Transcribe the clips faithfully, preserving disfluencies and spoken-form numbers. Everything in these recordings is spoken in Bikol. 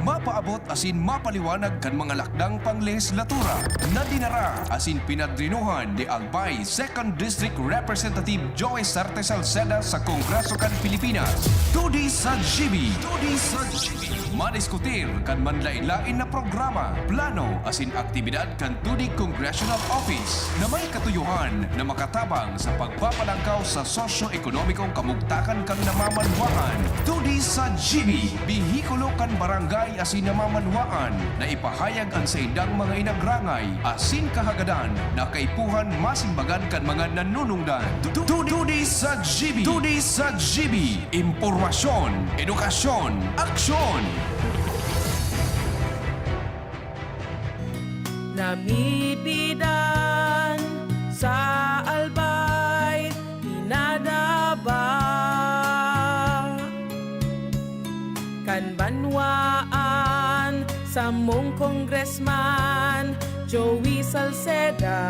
Mapaabot asin mapaliwanag kan mga lakdang panglehislatura na dinara asin pinadrinohan ni Albay Second District Representative Joey Sarte Salceda sa Kongreso kan Pilipinas. Todi sa G B. Todi sa G B. Madiskutir kan manlain-lain na programa, plano asin aktibidad kan Todi Congressional Office na may katuyohan na makatabang sa pagpapalangkaw sa sosyo-ekonomikong kamugtakan kan namamanwaan. Todi sa G B, behikulo kan barangay asin namamanwaan na ipahayag an saindang mga inagrangay asin kahagadan na kaipuhan masimbagan kan mga nanunungdan. Tu-, tu-, Todi sa G B, Todi sa G B, impormasyon, edukasyon, aksyon. Namipidan sa Albay, pinadaba kan banwaan, samong Congressman Joey Salceda.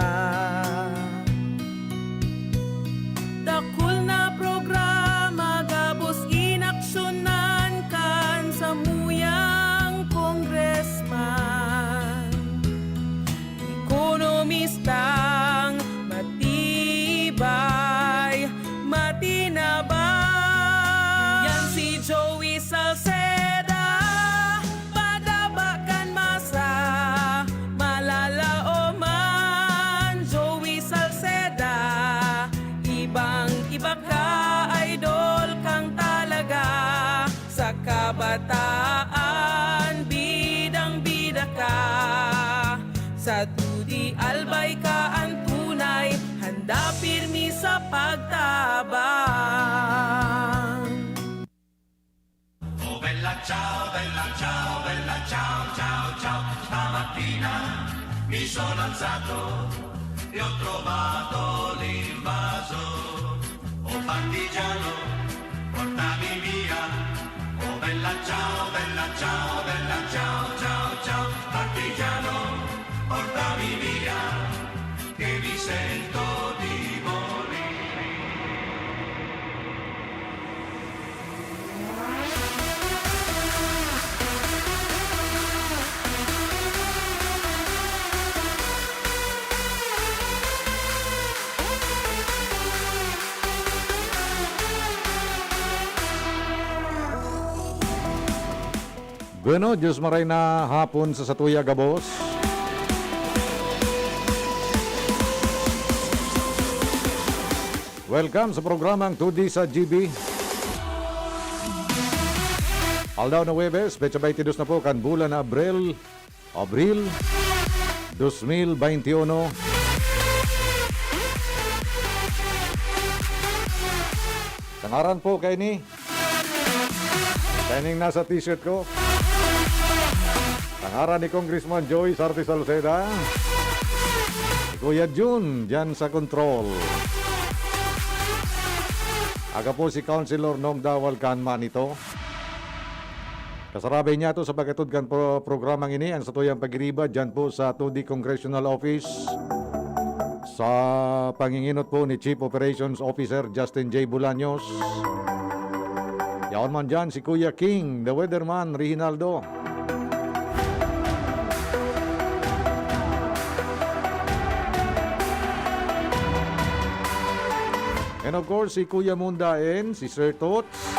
Dakul na programa gabos inaksyonan kan samuyang congressman. Ekonomistang matibay, matinabang. Yan si Joey Salceda, padaba kan masa, malalaoman. Joey Salceda, ibang-iba ka, idol kang talaga. Sa kabataan, bidang-bida ka. Sa Todi Albay ka an tunay, handa pirmi sa pagtabang. Oh, bella ciao, bella ciao, bella ciao, ciao, ciao. Stamattina mi sono alzato e ho trovato l'invasor. Oh, partigiano, portami via. Oh, bella ciao, bella ciao, bella ciao, ciao, ciao. Partigiano, portami via, che mi sento di morire. Bueno, Diyos maray na hapon sa satuya gabos. Welcome sa programang Todi sa G B. Aldaw na Huwebes, petsa baynte dos na po kan bulan na Abril, Abril dos mil baynte uno. Sa ngaran po kaini, Kaning nasa t-shirt ko. Sa ngaran ni Congressman Joey Sarte Salceda, si Kuya Jun, dyan sa control. Ako po si Councilor Nom Dawal kan Manito. Kasarabay niya to sa pagkatod kan pro-, programang ini, ang satuyang pagiriba dyan po sa Todi Congressional Office. Sa panginginot po ni Chief Operations Officer Justin J. Bolaños. Yaon man dyan si Kuya King, the Weatherman, Reginaldo. And of course, si Kuya Munda and si Sir Toots.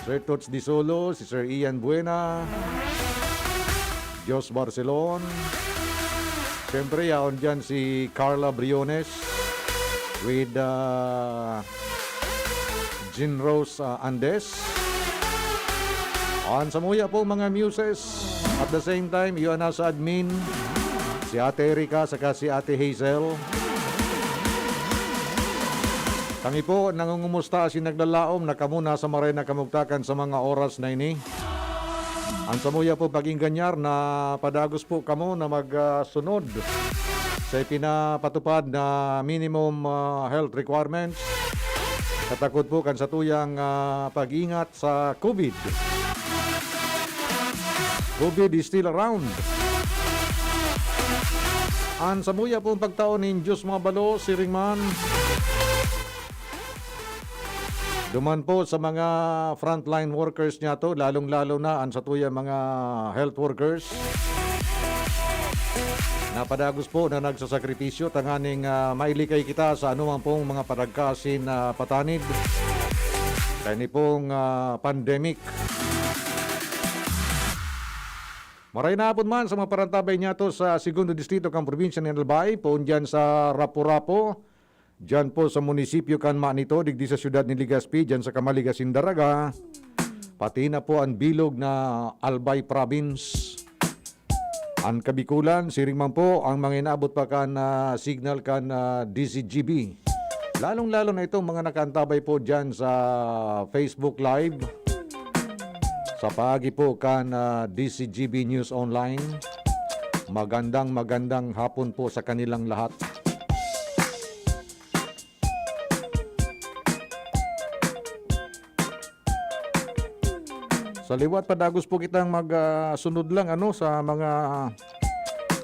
Sir Toots Disolo, si Sir Ian Buena, Jos Barcelon. Siyempre, yaon dyan si Carla Briones with, ah, Jean Rose, ah, Andes. An samuya po, mga muses. At the same time, iyo na sa admin, si Ate Erica saka si Ate Hazel. Kami po, nangungumusta asin naglalaom na kamo nasa maray na kamugtakan sa mga oras na ini. An samuya po pag-ingganyar na padagos po kamo na mag, ah, sunod sa ipinapatupad na minimum, ah, health requirements. Katakod po kan satuyang, ah, pag-ingat sa COVID. COVID is still around. An samuya pong pagtao nin Diyos mga balo, siring man. Duman po sa mga frontline workers niyato, lalong-lalo na an satuyang mga health workers. Napadagos po na nagsasakripisyo tanganing, ah, mailikay kita sa anumang pong mga padagkasin na patanid. Kaya ni pong, ah, pandemic. Maray na hapon man sa mga parantabay niyato sa Segundo Distrito kan probinsya nin Albay, poon diyan sa Rapu-Rapu, diyan po sa munisipyo kan Manito, digdi sa siyudad nin Legazpi, diyan sa Kamaligas nin Daraga, pati na po an bilog na Albay Province. An Kabikulan, siring man po ang mga inaabot pa kan, ah, signal kan, ah, D Z G B. Lalong-lalo na itong mga nakaantabay po diyan sa Facebook Live. Sa paagi po kan, ah, D Z G B News Online. Magandang, magandang hapon po sa kanilang lahat. Sa liwat, padagos po kitang mag, ah, sunod lang, ano, sa mga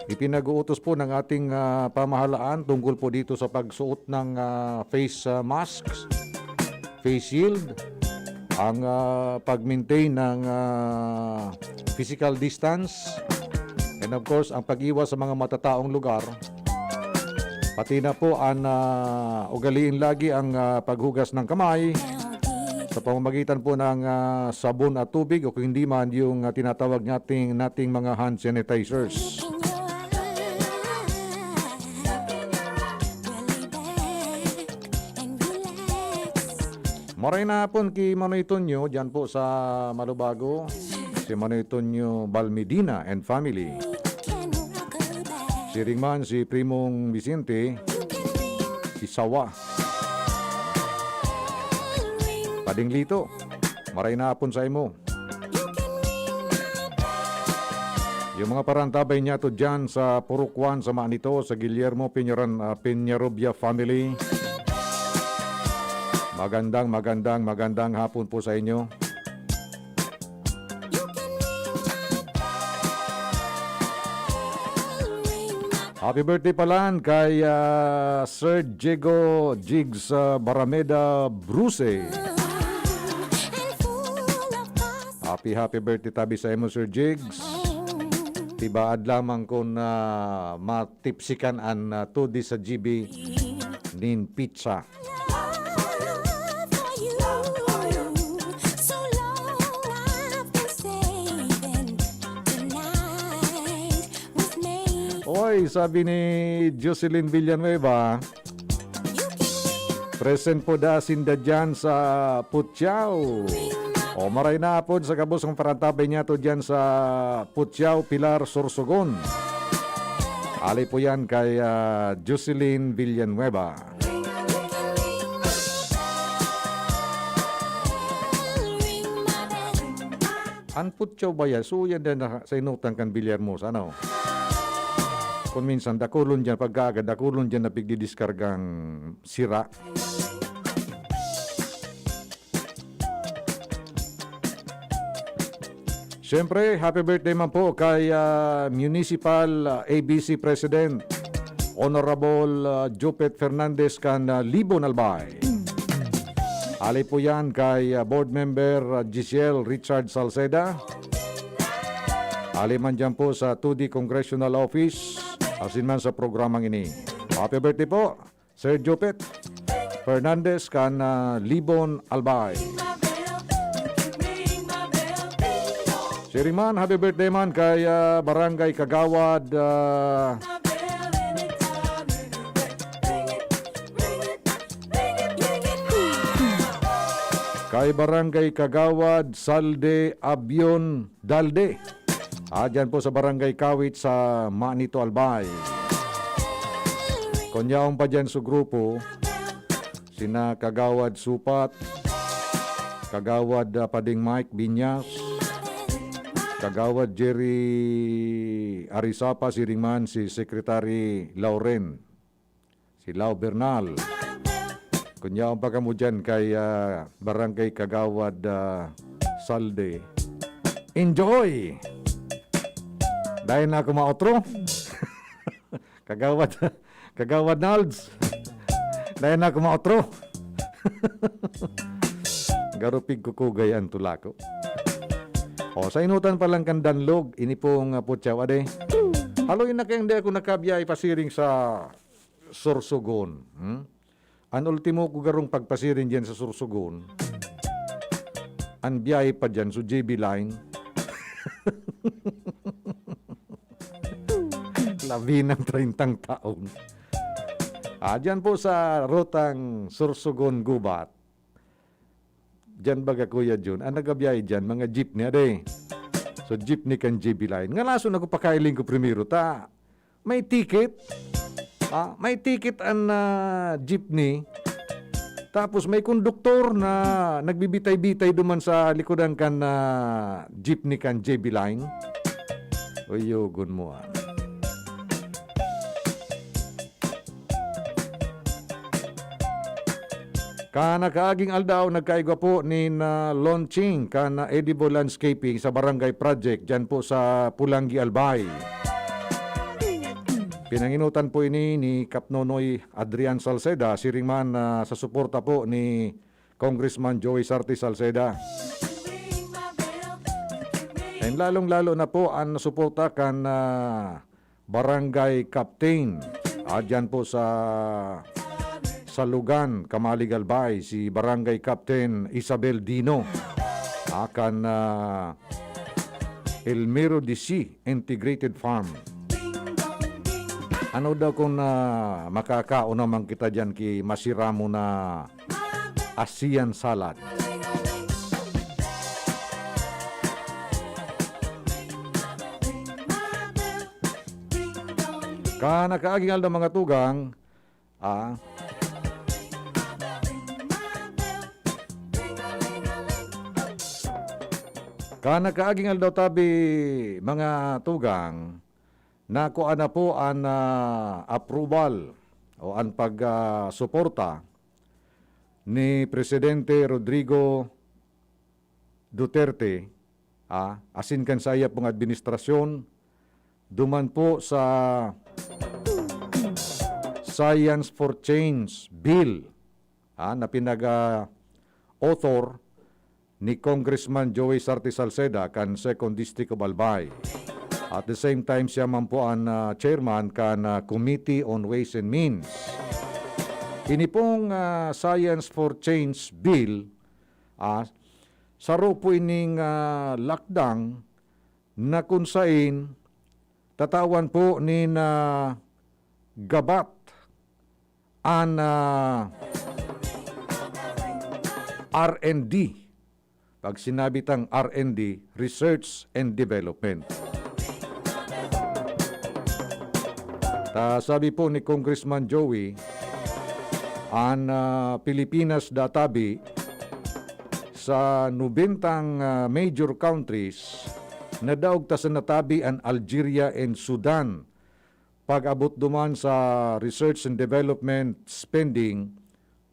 ipinag-uutos po ng ating, ah, pamahalaan tungkol po dito sa pagsuot ng, ah, face, ah, masks, face shield, ang, ah, pag-maintain ng, ah, physical distance, and of course, ang pag-iwas sa mga matataong lugar. Pati na po an, ah, ugaliin lagi ang, ah, paghugas ng kamay sa pamamagitan po ng, ah, sabon at tubig o kung hindi man yung, ah, tinatawag nating, nating mga hand sanitizers. Maray na hapon ki Manoy Tonyo, diyan po sa Malubago. Si Manoy Tonyo Balmedina and family. Siring man si Primong Vicente, si Sawa. Pading Lito, maray na hapon sa imo. Yung mga parantabay niyato diyan sa Purok One sa Manito, sa Guillermo Piñaran-, ah, Piñarubia family. Magandang, magandang, magandang hapon po sa inyo. Happy birthday pala kay, ah, Sir Diego Jigs, ah, Barameda Bruce. Happy, happy birthday tabi sa imo, Sir Jigs. Tibaad lamang kun, ah, matipsikan an, ah, two D sa G B nin pizza. Oy, sabi ni Jocelyn Villanueva, present po da sinda dyan sa Putyao. O, maray na hapon sa gabos kong parantabay niyato dyan sa Putyao, Pilar, Sorsogon. Ali po yan kay, ah, Jocelyn Villanueva. An Putyao ba yan? So, yan din na sa inutan kan Villahermosa, ano? Kung minsan, dakulon dyan, pagkaaga, dakulon dyan na pigdidiskargang sira. Siyempre, happy birthday man po kay, ah, Municipal, ah, A B C President, Honorable, ah, Jopet Fernandez kan, ah, Libon, Albay. Ali po yan kay, ah, Board Member, ah, Giselle Richard Salceda. Ali man dyan po sa two D Congressional Office, asin man sa programang ini. Happy birthday po, Sir Jopet Fernandez kan, ah, Libon, Albay. Siring man, happy birthday man kay, ah, Barangay Kagawad, ah, kay Barangay Kagawad Salde Abion Dalde. Ah, dyan po sa Barangay Kawit sa Manito, Albay. Kun yaon pa dyan sa grupo, sina Kagawad Supat, Kagawad, ah, Pading Mike Binyas, Kagawad Jerry Arisapa, siring man si Secretary Lauren, si Lau Bernal. Kun yaon pa kamo dyan kay, ah, Barangay Kagawad, ah, Salde. Enjoy! Dahil na ako maotro. Kagawad, Kagawad Nalds. Dahil na ako maotro. Garo pigkukugay an tula ko. O, sa inutan pa lang kan danlog, ini pong, ah, putyaw, ade. Haloy na kayong di ako nakabiyahe pasiring sa Sorsogon. Hmm? An ultimo ko garong pagpasiring diyan sa Sorsogon, an biyahe pa diyan, so J B Line. Labi ng trentang taon. Ah, diyan po sa rutang Sorsogon-Gubat. Diyan baga, Kuya Jun, ang nagabiyahe diyan, mga jeepney, ade. So, jeepney kan J B Line. Nga lason ako pakailing ko primero, ta, may ticket. Ah, may ticket an, ah, jeepney. Tapos may konduktor na nagbibitay-bitay duman sa likodan kan, ah, jeepney kan J B Line. Uyogon mo, ah. Kan nakaaging aldaw, nagkaigwa po nin, ah, launching kan, ah, edible landscaping sa Barangay Project, dyan po sa Pulanggi, Albay. Pinanginutan po ini ni Kap Nonoy Adrian Salceda, siring man, ah, sa suporta po ni Congressman Joey Sarte Salceda. And lalong-lalo na po ang suporta kan, ah, Barangay Captain. Ah, dyan po sa Salugan, Camalig, Albay, si Barangay Captain Isabel Dino. Ah, kan, ah, Elmiro D C Integrated Farm. Ano daw kung, ah, makakaon naman kita dyan ki masira mo na Asian salad. Kan nakaaging aldaw, mga tugang, ah, kan nakaaging aldaw tabi, mga tugang, nakuha na po an, ah, approval o an pag, ah, suporta ni Presidente Rodrigo Duterte, ah, asin kan saiya pong administrasyon, duman po sa Science for Change Bill, ah, na pinag, ah, author ni Congressman Joey Sarte Salceda kan Second District of Albay. At the same time, siya man po an, ah, chairman kan, ah, Committee on Ways and Means. Ini pong, ah, Science for Change Bill, ah, saro po ining, ah, lakdang na kun sain tatawan po nin, ah, gabat an, ah, R and D. Pag sinabi tang R and D, Research and Development. Ta sabi po ni Congressman Joey, an, ah, Pilipinas databi sa nobentang, ah, major countries, nadaog ta sa natabi an Algeria and Sudan pag-abot duman sa research and development spending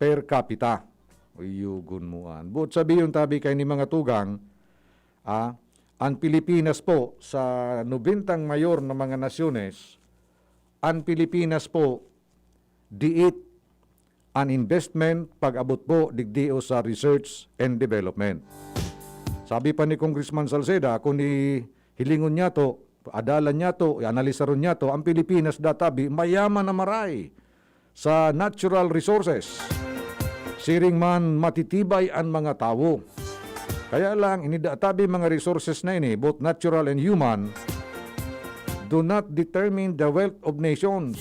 per capita. Uyugon mo an. Buot sabihon tabi kaini, mga tugang, ah, an Pilipinas po sa nobentang mayor na mga nasyones, an Pilipinas po diit an investment pag-abot po digdi o sa research and development. Sabi pa ni Congressman Salceda, kun hihilingon niya to, adalan niya to, ianalisaron niya to, ang Pilipinas databi mayaman na maray sa natural resources. Siring man, matitibay an mga tawo. Kaya lang, ini databi mga resources na ini, both natural and human, do not determine the wealth of nations.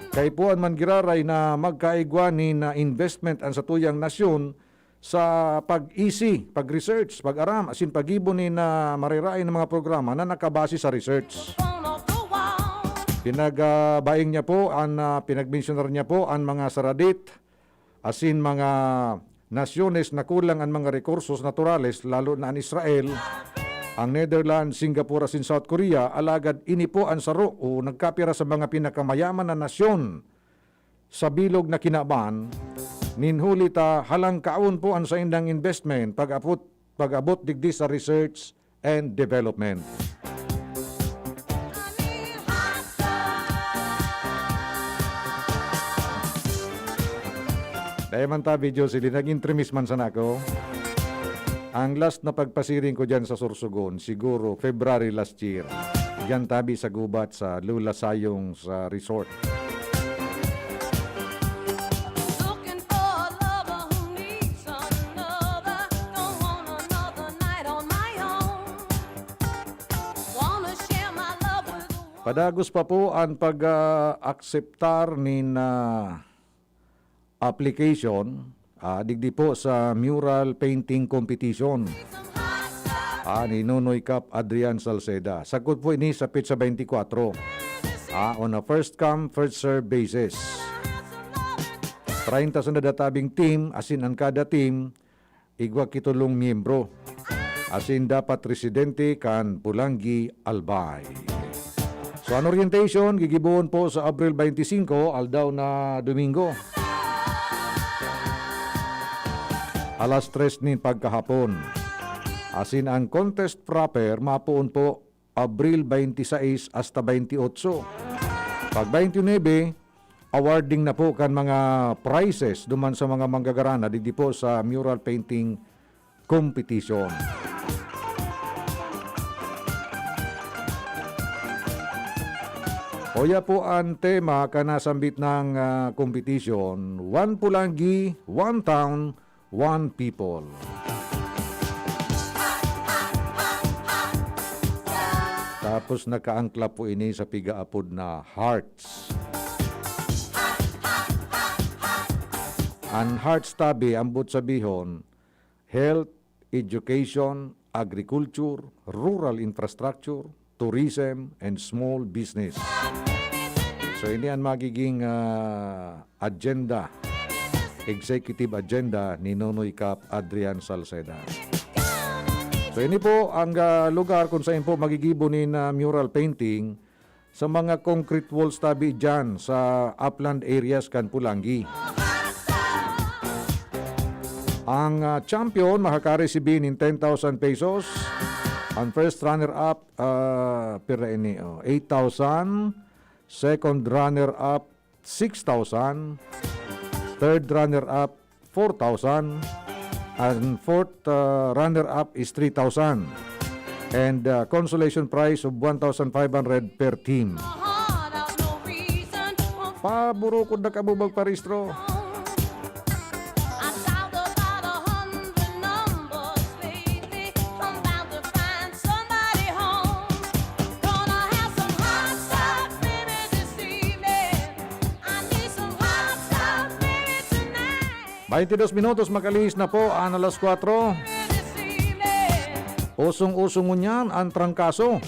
Kaipuhan man giraray na magkaigwa nin, ah, investment an satuyang nasyon sa pag-isi, pag-research, pag-aram, asin paggibo nin, ah, mariraay na mga programa na nakabase sa research. Pinag, ah, baing niya po, an, ah, pinagmensyonar niya po an mga saradit, asin mga nasyones na kulang an mga rekursos naturales, lalo na an Israel, ang Netherlands, Singapore, asin South Korea, alagad ini po an saro o nagkapira sa mga pinakamayaman na nasyon sa bilog na kinaban, nin huli ta halangkaon po an saindang investment pag-abot, pag-abot digdi sa research and development. Dai man tabi, Jocelyn, nag-intremis man sana ako. Ang last na pagpasiring ko dyan sa Sorsogon, siguro February last year. Dyan tabi sa gubat sa Lula Sayong sa resort. Looking for a lover who needs another. Don't want another night on my own. Wanna share my love with the world. Padagos pa po ang pag-akseptar nin, ah, application, ah, digdi po sa mural painting competition, ah, ni Nonoy Cap Adrian Salceda. Sagkod po ini sa petsa twenty-four. Ah, on a first come, first serve basis. Treinta sana databing team, asin an kada team, igwa ki tolong miyembro. Asin dapat residente kan Polangui, Albay. So, an orientation, gigibohon po sa Abril twenty-five, aldaw na Domingo. Alas tres nin pagkahapon. Asin an contest proper, mapoon po Abril twenty-six hasta twenty-eight. Pag twenty-nine, awarding na po kan mga prizes duman sa mga manggagara na digdi po sa mural painting competition. Oya po ang tema kan nasambit na, ah, competition, One Polangui, One Town, One People. Tapos nakaangkla po ini sa pigaapod na HEARTS. An HEARTS tabi, ambot sabihon, health, education, agriculture, rural infrastructure, tourism, and small business. So, ini an magiging, ah, agenda, executive agenda ni Nonoy Cap Adrian Salceda. So, ini po ang, ah, lugar kung saan po magigibo nin, ah, mural painting sa mga concrete walls tabi dyan sa upland areas kan Polangui. Ang, ah, champion makaka-receive nin ten thousand pesos. Ang first runner-up, ah, pira ini, oh, eight thousand. Second runner-up, six thousand. Third runner-up, four thousand. And fourth, uh, runner-up is three thousand. And, uh, consolation prize of one thousand five hundred per team. Paburukod na kamo magparehistro. Baintidos minutos, makalihis na po an alas kwatro. Usong-uso ngunyan an trangkaso.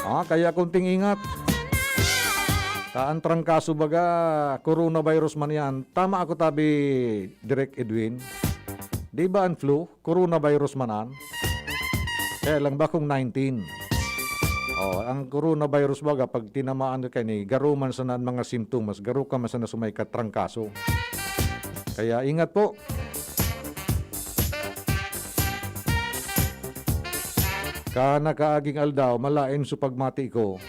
Ah, kaya kunting ingat. Ta an trangkaso baga, coronavirus man yan. Tama ako tabi, Direk Edwin. Di ba an flu? Coronavirus man an? Kaya lang bakong nineteen. Oh, ang coronavirus baga, pag tinamaan ka ni, garo man sana an mga simptomas, garo ka man sana sumay katrangkaso. Kaya ingat po. Kan nakaaging aldaw, malaen so pagmati ko.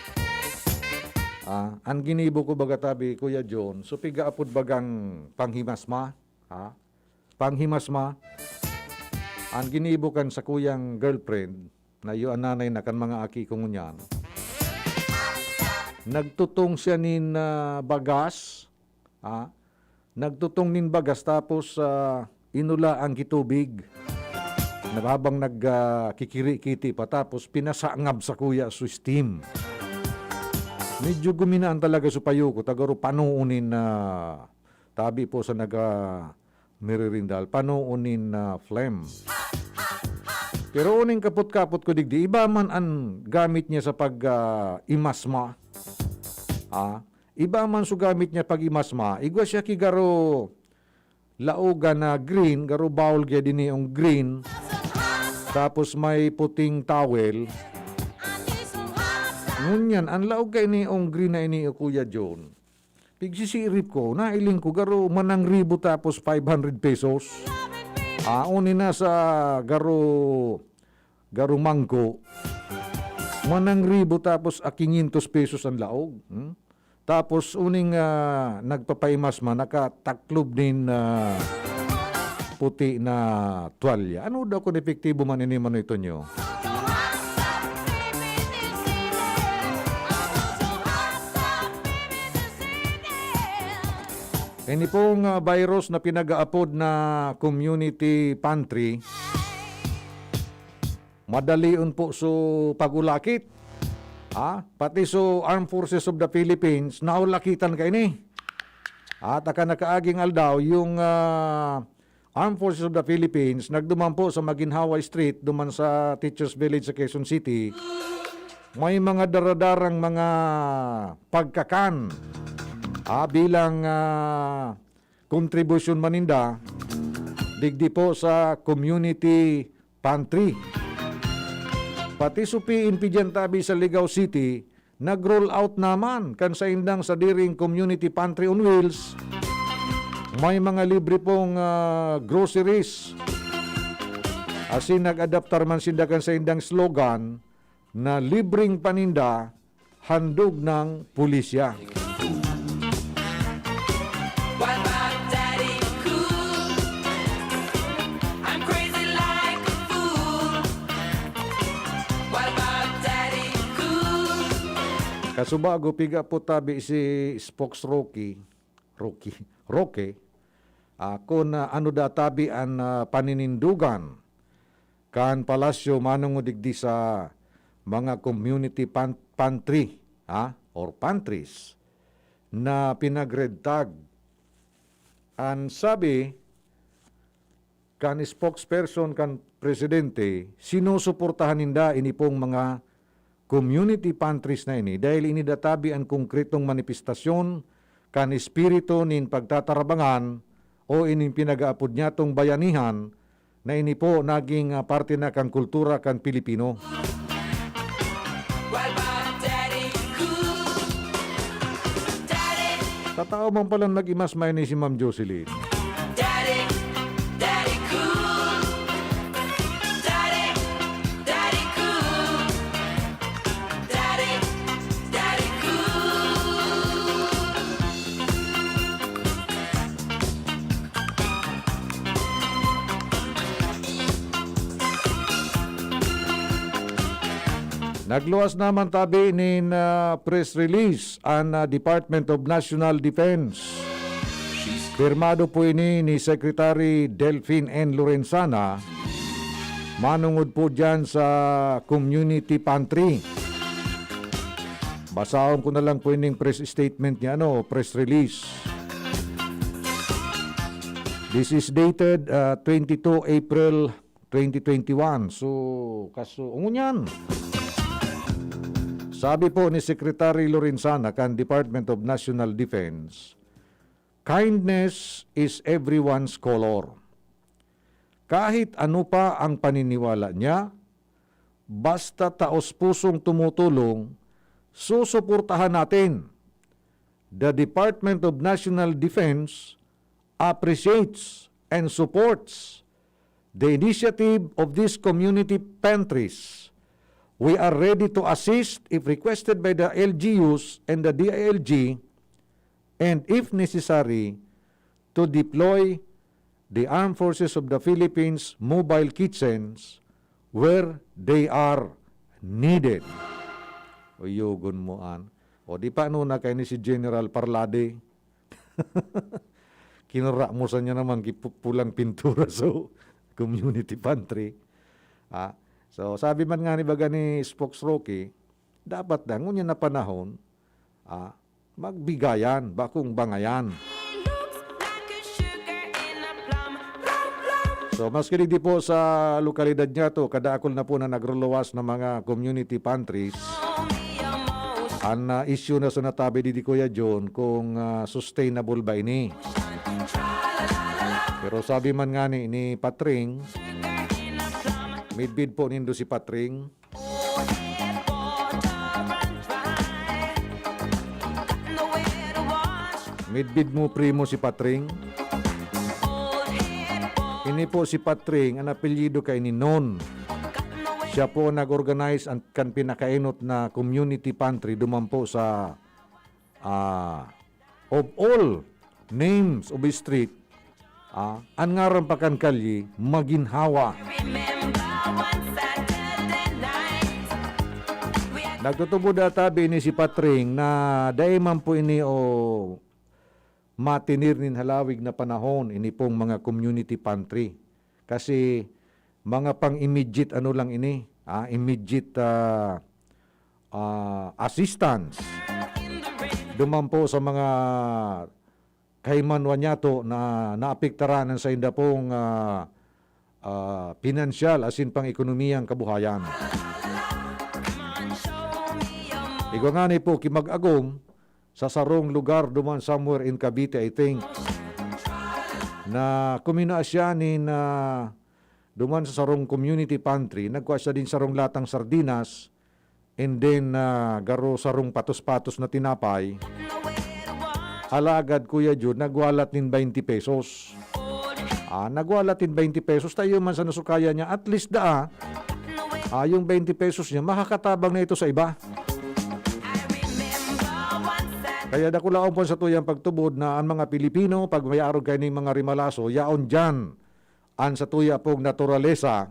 Ah, an ginibo ko baga tabi, Kuya John, so pigaapod bagang panghimasma, ha? Panghimasma, an ginibo kan sakuyang girlfriend, na iyo an nanay na kan mga aki ko ngunyan. Nagtutong siya nin, ah, bagas, ah, nagtutong nin bagas tapos, ah, inula ang kitubig. Nag-, habang nag, ah, kikiri-kiti pa tapos pinasangab sa kuya so steam. Medyo guminaan talaga so payo ko, ta garo panoon nin, ah, tabi po sa naga-, miririndal, panoon nin, ah, phlegm. Pero uning kapot-kapot ko digdi, iba man an gamit niya sa pag, ah, imasma. Ah, iba man so gamit niya pag imasma. Igwa siya ki garo laogan na green, garo bowl gaya dinihong green. Tapos may puting towel. Ngunyan, an laog kainihong green na ini, Kuya John. Pigsisirip ko, nailing ko, garo manang ribo tapos five hundred pesos. Aon ni nasa garo, garo mangko. Manang ribo tapos a quinientos pesos ang laog. Hmm? Tapos uning, ah, nagpapaimas man, nakataklob nin, ah, puti na tuwalya. Ano daw kun epektibo man ini, Manoy Tonyo? Ini pong, ah, virus na pinag-aapod na community pantry, madalion po so pag-ulakit. Ha? Pati so Armed Forces of the Philippines, naulakitan kaini. At aka nakaaging aldaw, yung, ah, Armed Forces of the Philippines, nagduman po sa Maginhawa Street, duman sa Teachers Village sa Quezon City. May mga daradarang mga pagkakan, ah, bilang, ah, kontribusyon man ninda, digdi po sa community pantry. Pati so P N P diyan tabi sa Ligao City, nag-roll out naman kan saindang sadiring community pantry on wheels. May mga libre pong, ah, groceries. Asin nag-adaptar man sinda kan saindang slogan na libreng paninda, handog ng pulisya. What about Daddy Cool? I'm crazy like a fool. What about Daddy Cool? Kasubago, piga po tabi si Spokes Rocky, Rocky, Roque, ah, kun, ah, ano da tabi an, ah, paninindugan kan palasyo manongod digdi sa mga community pan-, pantry, ha, or pantries na pinag-Red Tag. An sabi kan spokesperson kan presidente, sinusuportahan ninda ini pong mga community pantries na ini dahil ini da tabi an konkretong manifestasyon kan espiritu nin pagtatarabangan o ining pinag-aapod niyatong bayanihan na ini po naging, ah, parte na kan kultura kan Pilipino. Tatao man palan mag-imas maini si Ma'am Jocelyn. Daddy, Daddy Cool. Daddy, Daddy Cool. Daddy, Daddy Cool. Nagluwas naman tabi nin, ah, press release an, ah, Department of National Defense. Pirmado po ini ni Secretary Delfin N. Lorenzana, manungod po diyan sa community pantry. Basahon ko na lang po ining press statement niya, ano, press release. This is dated, ah, twenty-two April twenty twenty-one. So, kaso, ngunyan. Sabi po ni Secretary Lorenzana kan Department of National Defense, "Kindness is everyone's color." Kahit ano pa ang paniniwala niya, basta taos-pusong tumutulong, susuportahan natin. The Department of National Defense appreciates and supports the initiative of these community pantries. We are ready to assist if requested by the L G Us and the D I L G, and if necessary, to deploy the Armed Forces of the Philippines mobile kitchens where they are needed. Uyogon mo an. O di pa, ano na kaini si General Parlade? Kinuramos niya naman ki pu-, pulang pintura sa community pantry. Ah, so, sabi man nga ni baga ni Spokes Rocky, dapat na, ngunyan na panahon, ah, magbigayan, bakong bangayan. So, maski digdi po sa lokalidad niyato, kadakul na po na nagruluwas na mga community pantries. An, ah, issue na sa natabi di, di Kuya John, kung, ah, sustainable ba ini. Pero sabi man ngani ni Patring, midbid po nindo si Patring. Midbid mo, primo, si Patring. Ini po si Patring, an apelyido kaini Non. Siya po nag-organize an, kan pinakaenot na community pantry duman po sa ah, of all names of street, ah, an ngaran pa kan kalye, maginhawa. Nagtutubod ata bi ini si Patring na dai man po ini o matinir nin halawig na panahon ini pong mga community pantry. Kasi mga pang-immediate ano lang ini, ah, immediate, ah, ah, assistance. Duman po sa mga kahimanwan niyato na naapektaran ang sainda pong, ah, ah, pinansyal asin pang-ekonomiyang kabuhayan. Igwa ngani po ki mag-agom sa sarong lugar duman somewhere in Cavite, I think, na kumina siya nin, ah, duman sa sarong community pantry, nagkua siya din sarong latang sardinas, and then, ah, garo sarong patos-patos na tinapay. Alagad, Kuya Jud, nagwalat nin twenty pesos. Ah, nagwalat nin twenty pesos, ta iyo man sa nasukaya niya, at least daa, ah, yung twenty pesos niya, makakatabang na ito sa iba. Kaya dakulaon po sa tuyang pagtubod na ang mga Pilipino, pag may arog kayo ning mga rimalaso, yaon diyan an satuya pong naturalesa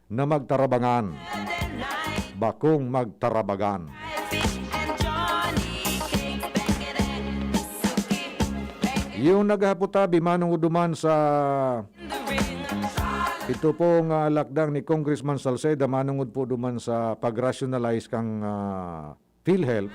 na magtarabangan. Bakong magtarabagan. Yung naghahapot tabi, manungod duman sa ito pong, ah, lakdang ni Congressman Salceda, manungod po duman sa pag-rationalize kang, ah, PhilHealth.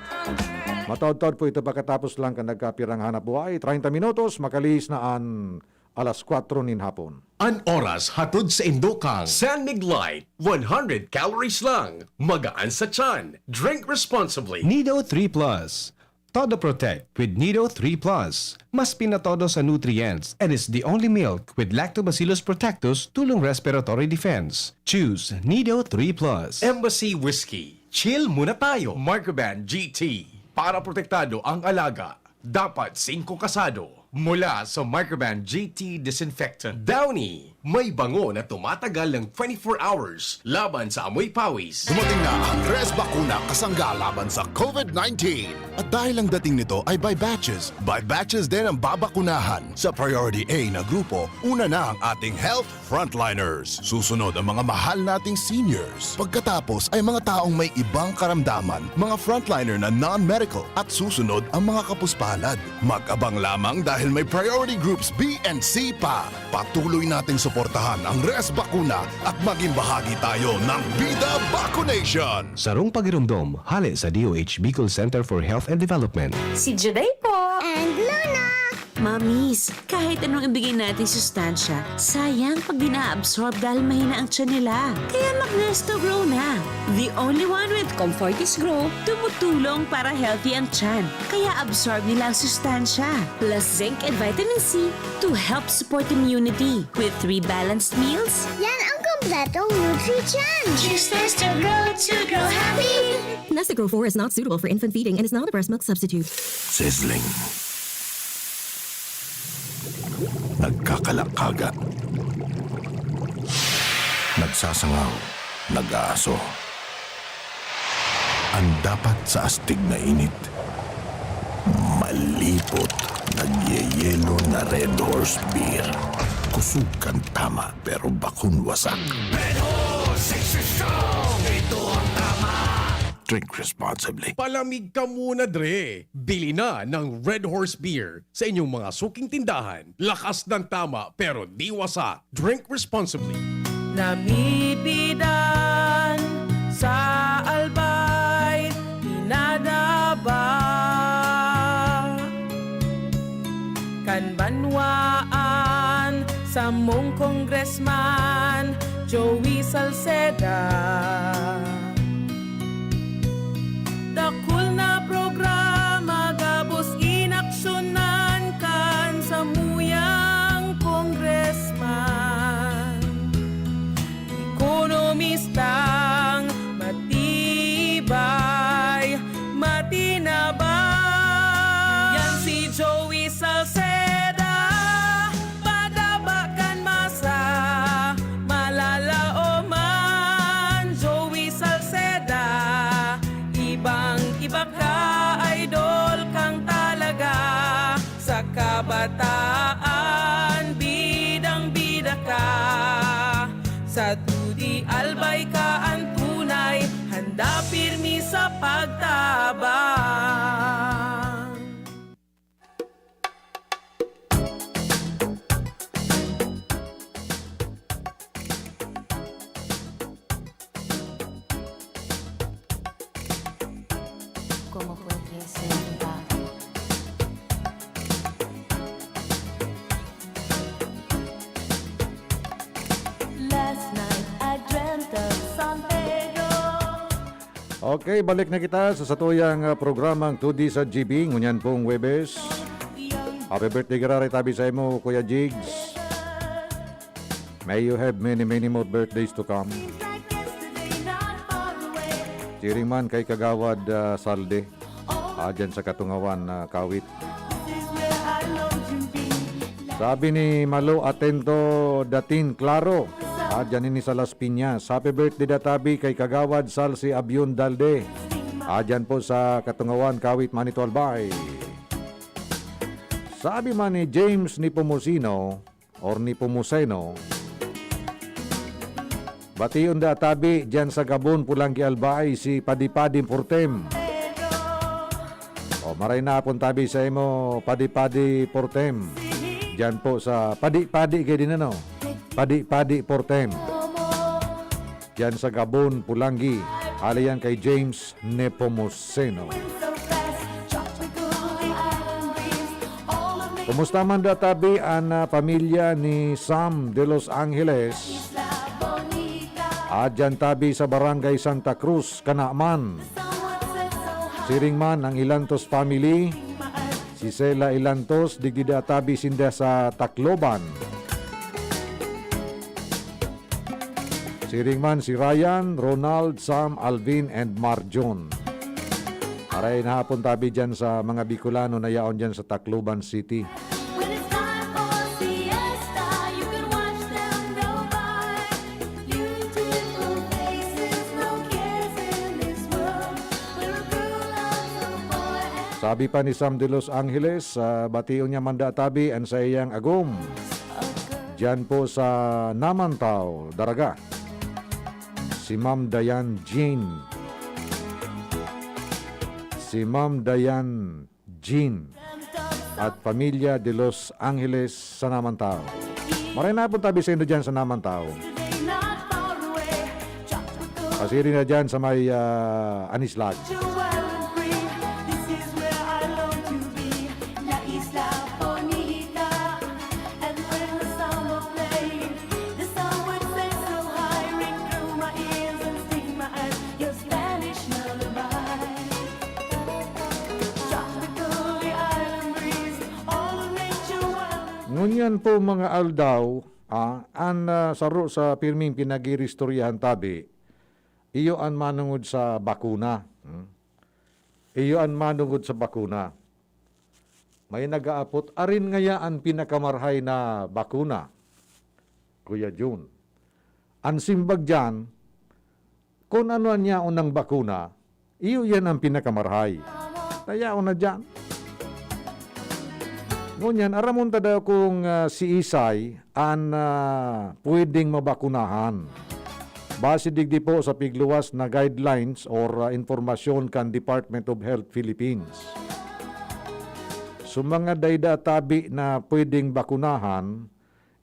Mataod-taod po ito pagkatapos lang kan nagkapirang hanap buhay. Treinta minutos, makalihis na an alas kwatro nin hapon. An oras hatod saindo kan San Mig Light, one hundred calories lang, magaan sa tiyan. Drink responsibly. Nido three Plus. Todo Protect with Nido three Plus. Mas pinatodo sa nutrients and is the only milk with Lactobacillus protectus tulong respiratory defense. Choose Nido three Plus. Embassy Whiskey. Chill muna tayo. Microban G T. Para protektado ang alaga, dapat singko kasado. Mula sa Microban G T Disinfectant. Downy, may bango na tumatagal ng twenty-four hours laban sa amoy pawis. Dumating na ang Res Bakuna kasangga laban sa COVID nineteen. At dahil ang dating nito ay by batches, by batches din ang babakunahan. Sa Priority A na grupo, una na ang ating health frontliners. Susunod ang mga mahal nating seniors. Pagkatapos ay mga taong may ibang karamdaman, mga frontliner na non-medical, at susunod ang mga kapuspalad. Mag-abang lamang dahil may priority groups B and C pa. Patuloy nating suportahan ang Res Bakuna at maging bahagi tayo ng Bida Vacunation. Sarong pagiromdom, hale sa D O H Bicol Center for Health and Development. Si Juday po. And Luna. Mamis, kahit anong ibigay natin sustansya, sayang pag di na-absorb dahil mahina ang tiyan nila. Kaya mag-Nesto Grow na. The only one with Comfortis Grow, tumutulong para healthy ang tiyan. Kaya absorb nila ang sustansya, plus zinc and vitamin C to help support immunity. With three balanced meals, yan ang kompletong Nutri-Tiyan. Choose Nesto Grow to grow happy. Nesto Grow four is not suitable for infant feeding and is not a breast milk substitute. Sizzling. Nagkakalakaga. Nagsasangaw. Nag-aaso. Ang dapat sa astig na init, malipot, nagyeyelo na Red Horse Beer. Kusog kan tama, pero bakong wasak. Red Horse, sexy strong, ito ang tama. Drink responsibly. Palamig ka muna, Dre. Bili na ng Red Horse Beer sa inyong mga suking tindahan. Lakas ng tama, pero di wasak. Drink responsibly. Namibidan sa Albay, pinadaba kan banwaan samong Congressman Joey Salceda. Dakul na programa gabos inaksyonan kan samuyang congressman. Ekonomistang matibay, matinabang. Yan si Joey Salceda. Padaba kan masa, malalaoman, Joey Salceda. Ibang-iba ka, idol, kang Taan, bidang-bida ka. Sa Tudi Albay ka an tunay, handa pirmi sa pagtabang. Como fue que se va? Last night I dreamt of San Pedro. Okay, balik na kita sa satuyang, ah, programang Tudi sa G B, ngunyan pong Huwebes. Happy birthday giraray tabi sa imo, Kuya Jigs. May you have many, many more birthdays to come. Siring man kay Kagawad, ah, Salde, ah, dyan sa Katungawan, ah, Kawit. Sabi ni Malo Atento Datin Claro, ah, dyan ini sa Las Piñas. Happy birthday da tabi kay Kagawad Salsi Abion Dalde. Ah, dyan po sa Katungawan, Kawit, Manito Albay. Sabi man ni James Nepomuceno, or Nepomuceno, bation da tabi dyan sa Gabon, Pulanggi, Albay, si Padi-Padi Portem. O, maray na hapon tabi sa imo, Padi-Padi Portem. Dyan po sa Padi-Padi, kayo din, ano? Padi-Padi Portem. Diyan sa Gabon, Pulanggi, hali yan kay James Nepomuceno. Kumusta man da tabi an, ah, pamilya ni Sam de Los Angeles? Adyan tabi sa Barangay Santa Cruz, Canaman. Siring man ang Ilantos family, si Sela Ilantos, digdi da tabi sinda sa Tacloban. Siring man si Ryan, Ronald, Sam, Alvin, and Marjon. Aray na hapon tabi dyan sa mga Bicolano na yaon dyan sa Tacloban City. When it's time for siesta, you can watch them go by. Beautiful faces, no cares in this world. We're a cool love for boy and Sabi pa ni Sam de Los Angeles, ah, bation niya man da tabi an saiyang agom. Diyan po sa Namantaw, Daraga. Si Ma'am Dayan Jean. Si Ma'am Dayan Jean at pamilya de Los Angeles sa Namantaw. Maray na hapon tabi sa inyo dyan sa Namantaw. Pasiri na dyan sa may, ah, Anislag. Ngunyan po, mga aldaw, ah, an, ah, saro sa pirming pinag-iristoryahan tabi, iyo an manungod sa bakuna. Hmm? Iyo an manungod sa bakuna. May nag-aapot, arin ngaya an pinakamarhay na bakuna, Kuya Jun? An simbag diyan, kun ano an yaon nang bakuna, iyo yan ang pinakamarhay. Tayaon na diyan. Ngunyan, aramon ta daw kung, ah, siisay an, ah, pwedeng mabakunahan. Base digdi po sa pigluwas na guidelines or, ah, impormasyon kan Department of Health Philippines. So, mga dayda tabi na pwedeng bakunahan,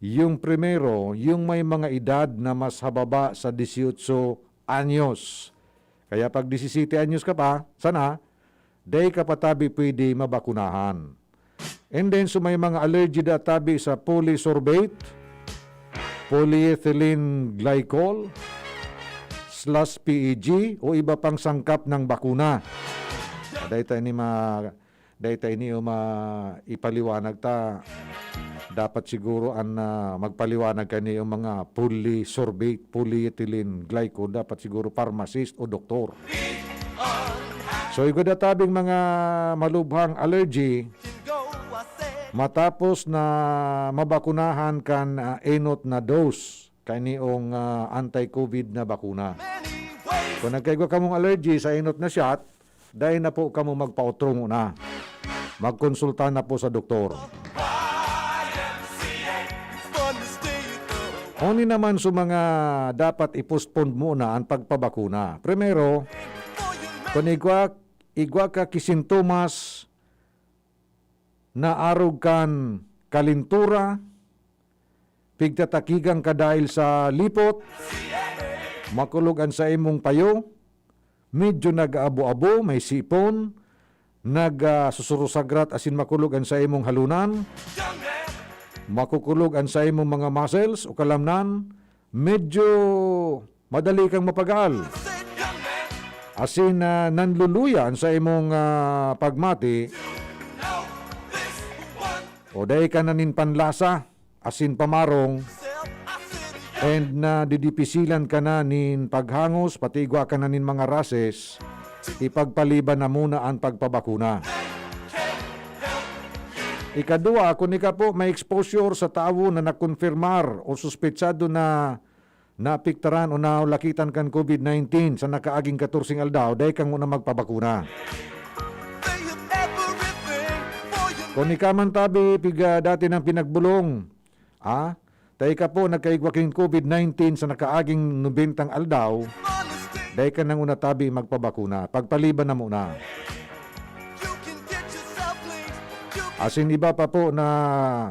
yung primero, yung may mga edad na mas hababa sa dieciocho anyos. Kaya pag disisiyete anyos ka pa, sana, dai ka pa tabi pwede mabakunahan. And then, so may mga allergy da tabi sa polysorbate, polyethylene glycol, slash P E G, o iba pang sangkap ng bakuna. Dai ta ini ma-, dai ta ini o ma-, ipaliwanag ta. Dapat siguro an, ah, magpaliwanag kani yung mga polysorbate, polyethylene glycol, dapat siguro pharmacist o doktor. So, igwa da tabing mga malubhang allergy, matapos na mabakunahan kan, ah, enot na dose kaniong, ah, anti-covid na bakuna. Kung nagkaigwa kamong allergy sa enot na shot, dai na po kamo magpaotrong na. Magkonsulta na po sa doktor. Oni naman sa mga dapat i-postpone muna an pagpabakuna. Primero, kun igwa, igwa ka ki sintomas na arog kan kalintura, pigtatakigan ka dahil sa lipot, makulog an saimong payo, medyo nag-aabo-abo, may sipon, nag, ah, susurusagrat asin makulog an saimong halunan, makukulog an saimong mga muscles o kalamnan, medyo madali kang mapagal. Asin, ah, nanluluya an saimong, ah, pagmati, o dai ka na nin panlasa, asin pamarong, and nadidipisilan ka na nin paghangos, pati igwa ka na nin mga rashes, ipagpaliban na muna an pagpabakuna. Ikadua, kun ika po may exposure sa tawo na nakonfirmar o suspetsado na naapektaran o nalakitan kan COVID nineteen sa nakaaging katorseng aldaw, dai kang una magpabakuna. Kun ika man tabi, piga dati nang pinagbulong, ah, ta ika po nagkaigwa kin COVID nineteen sa nakaaging nobentang aldaw, dai ka nang una tabi magpabakuna. Pagpaliban na muna. Asin iba pa po na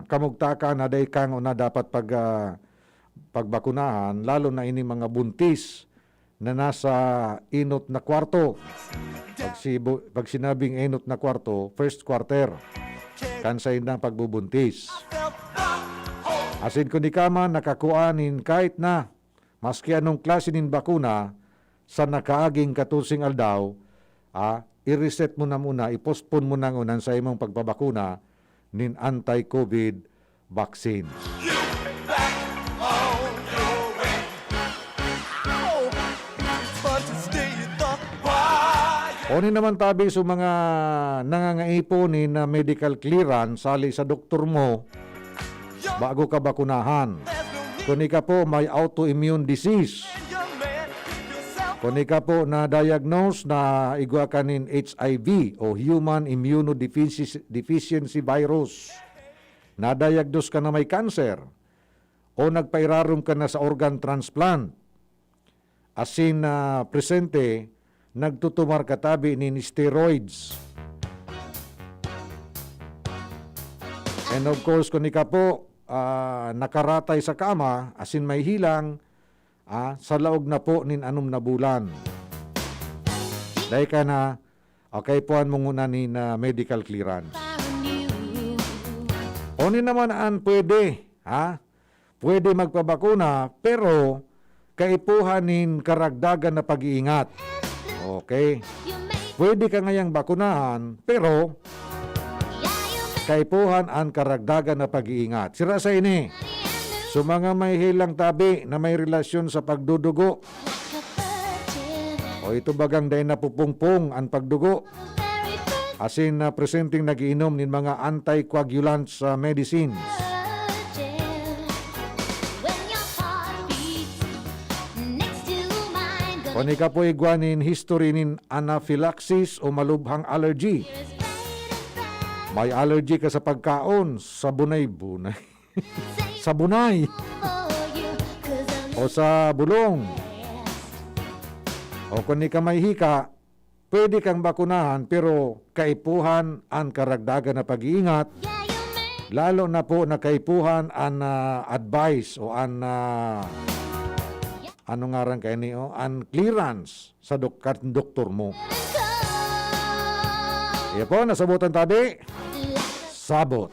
kamugtakan na dai kang una dapat pag, ah, pagbakunahan, lalo na ining mga buntis na nasa enot na kwarto. Pag sibu-, pag sinabing enot na kwarto, first quarter. Kan saindang pagbubuntis. Asin kun ika man nakakua nin kahit na, maski anong klase nin bakuna, sa nakaaging katorseng aldaw, ah, i-reset mo na muna, i-postpone mo na ngunyan sa imong pagpabakuna nin anti-COVID vaccine. Oni naman tabi sa mga nangangaipo nin, ah, medical clearance, sali sa doktor mo, bago ka bakunahan. Kun ika po may autoimmune disease. Kun ika po na-diagnose na igwa ka nin H I V o human immunodeficiency, deficiency virus. Na-diagnose ka na may cancer. O nagpairarom ka na sa organ transplant. Asin, ah, presente, nagtutumar ka tabi nin steroids. And of course, kun ika po, ah, nakaratay sa kama, asin may hilang, ah, sa laog na po nin anom na bulan. Dai ka na, okay, puan mo nguna nin, ah, medical clearance. Oni naman an pwede, ha? Pwede magpabakuna, pero kaipuhan nin karagdagan na pag-iingat. Okay. Pwede ka ngayang bakunahan, pero kaipuhan an karagdagan na pag-iingat. Sira sa ini, sa mga may hilang tabi na may relasyon sa pagdudugo, o ito bagang dai napupungpong an pagdugo, asin na presenteng nag-iinom nin mga anticoagulants, ah, medicines. Kun ika po igwa nin history nin anaphylaxis o malubhang allergy. May allergy ka sa pagkaon, sa bunay-bunay. Sa bunay. O sa bulong. O kun ika may hika, pwede kang bakunahan, pero kaipuhan an karagdagan na pag-iingat, lalo na po na kaipuhan an, ah, advice o an, ah, ano ngaran kaini, oh, an clearance sa dok-, kan doktor mo. Iya po, nasabotan tabi. Sabot.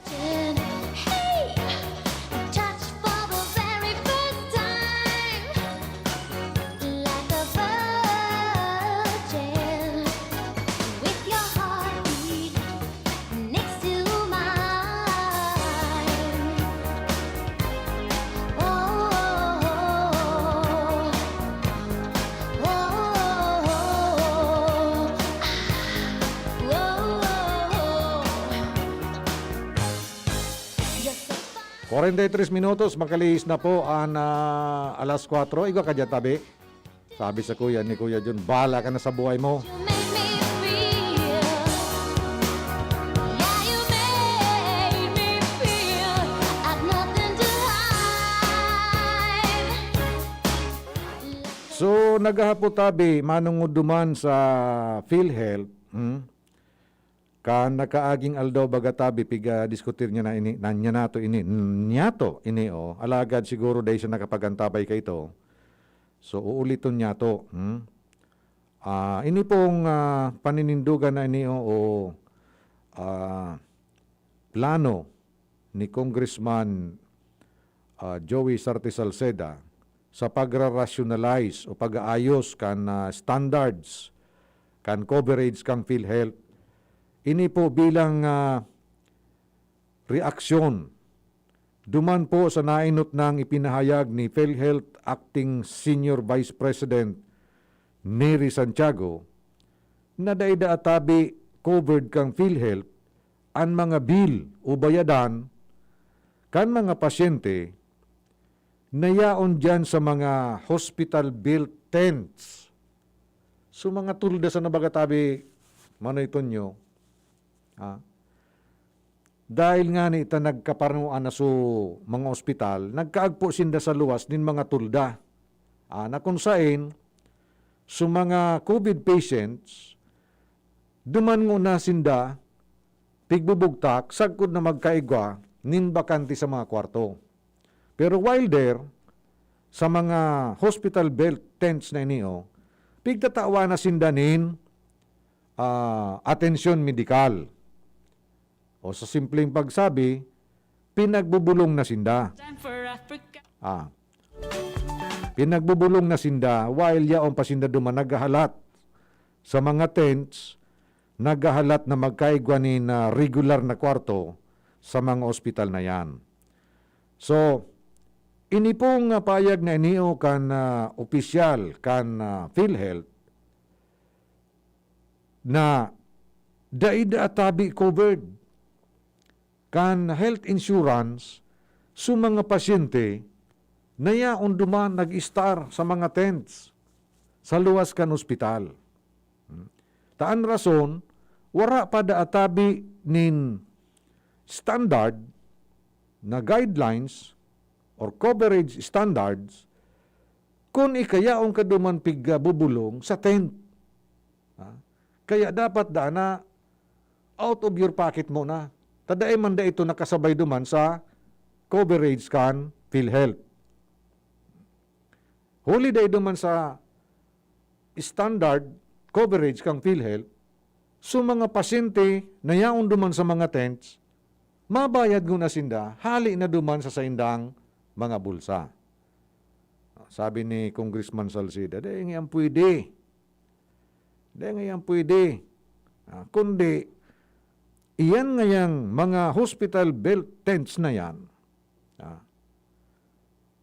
Kwarenta y tres minutos, makalihis na po an, ah, alas kwatro. Igwa ka diyan, tabi. Sabi sa kuya ni Kuya Jun, "Bahala ka na sa buhay mo." You make me feel, yeah, you make me feel I've nothing to hide. Naghahapot tabi, manungoduman sa PhilHealth, hmm? Kan nakaaging aldaw baga tabi, piga-diskutir niya na ini, na niya nato ini, niyato ini, oh. Alagad siguro dahil siya nakapagantabay kaito. So, uuliton niyato, hmm? Ah, ini pong, ah, paninindugan na ini, oh, oh, ah, plano ni Congressman, ah, Joey Sarte Salceda sa pagra-rationalize o pag-aayos kan, ah, standards kan coverage kan PhilHealth. Ini po bilang, ah, reaksyon duman po sa nainot nang ipinahayag ni PhilHealth Acting Senior Vice President Neri Santiago na dai daa tabi covered kan PhilHealth an mga bill o bayadan kan mga pasyente na yaon diyan sa mga hospital-built tents. So, mga tolda sana baga tabi, Manoy Tonyo, ah, dahil ngani ta nagkapanuan na so mga ospital, nagkaagpo sinda sa luwas nin mga tolda. Ah, na kung saen, so mga COVID patients, duman ngona sinda pigbubugtak sagkod na magkaigwa nin bakante sa mga kwarto. Pero while there, sa mga hospital-built tents na ini, oh, pigtatawan na sinda nin, ah, atensyon medikal. O sa simpleng pagsabi, pinagbubulong na sinda. Time for Africa. Ah. Pinagbubulong na sinda, while yaon pa sinda duman naghahalat sa mga tents, naghahalat na magkaigwa nin, ah, regular na kwarto sa mga ospital na yan. So, ini pong, ah, payag na inio kan, ah, opisyal kan, ah, PhilHealth na dai daa tabi covered kan health insurance so mga pasyente na yaon duman nag-estar sa mga tents sa luwas kan ospital. Hmm. Ta an rason, wara pa daa tabi nin standard na guidelines or coverage standards kun ika yaon ka duman pigbubulong sa tent. Ha? Kaya dapat daa na out of your pocket mo na. Ta dai man daa ito nakasabay duman sa coverage kan PhilHealth. Huli dai duman sa standard coverage kan PhilHealth, so mga pasyente na yaon duman sa mga tents, mabayad ngona sinda, hali na duman sa saindang mga bulsa. Sabi ni Congressman Salceda, "Dai ngayang pwede. Dai ngayang pwede." Ah, kundi, iyan ngayang mga hospital-built tents na yan, ah,